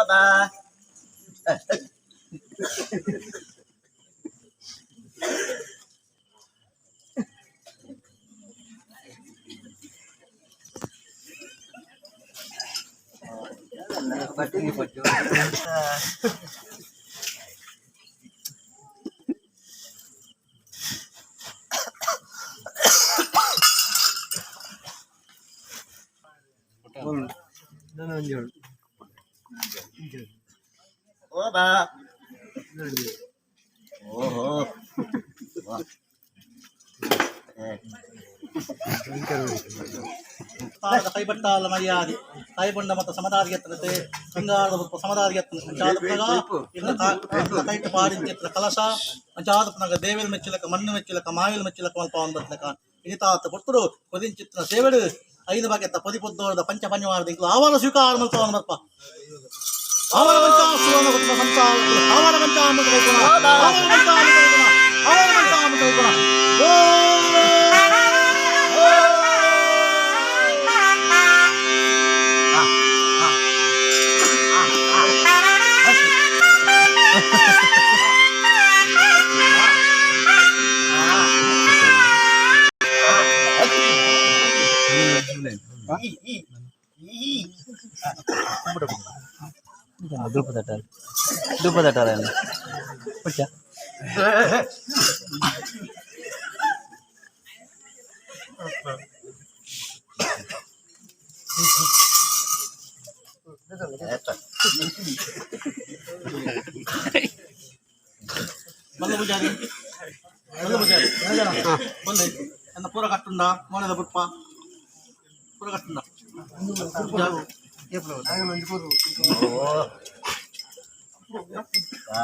ಬಾ. ಓ ಬಾ. ಓಹೋ. ತಾಳದ ಕೈಬಟ್ಟಾಲ ಮರ್ಯಾದೆ ತಾಯಿಬಂಡ ಮತ್ತು ಸಮದಾರಿಯತ್ತನತೆ ಬಂಗಾರದ ಸಮದಾರಿಯತ್ತನ ಅಂಚಾದಪನಗ ಇನ್ನ ಕೈಟ್ ಪಾರಿಂಚಿತ್ರ ಕಲಶ ಅಂಚಾದಪನಗ ದೇವಿಲ್ ಮೆಚ್ಚಲಕ ಮಣ್ಣು ಮೆಚ್ಚಲಕ ಮಾವಿಲ್ ಮೆಚ್ಚಲಕ ಮಲ್ಪವನ್ ಬತ್ಲಕ ಇನಿತಾತ ಪೊರ್ತುಡು ಕೊದಿಂಚಿತ್ರ ಸೇವೆಡು ಐದು ಬಗೆತ ಪೊದಿ ಪೊದ್ದೋರದ ಪಂಚ ಪಂಚವಾರದ ಇಂಕ್ಲು ಆವಾರ ಸ್ವೀಕಾರ ಮಲ್ಪವನ್ ಬರ್ಪ ಆವಾರ ಪಂಚ ಸುವರ್ಣ ಕುಟುಂಬ ಸಂಚಾರ ಆವಾರ ಪಂಚ ಅಮೃತ ಕೈಗುಣ ಆವಾರ ಪಂಚ ಅಮೃತ ಕೈಗುಣ ಆವಾರ ಪಂಚ ಅಮೃತ ಕೈಗುಣ. ಓ. ಧೂಪ ತಟ್ಟಾರೆ, ಧೂಪ ತಟ್ಟಾರೆ. ಮಲ್ಲ ಪೂಜಾರಿ, ಮಲ್ಲ ಪೂಜಾರಿ ಬಲ್ಲೆ ಎನ್ನ ಪೂರ ಕಟ್ಟುಂಡ ಮೋನೆದ ಪುಟ್ಪ ಪೂರ ಕಟ್ಟುಂಡ. ಬಾ.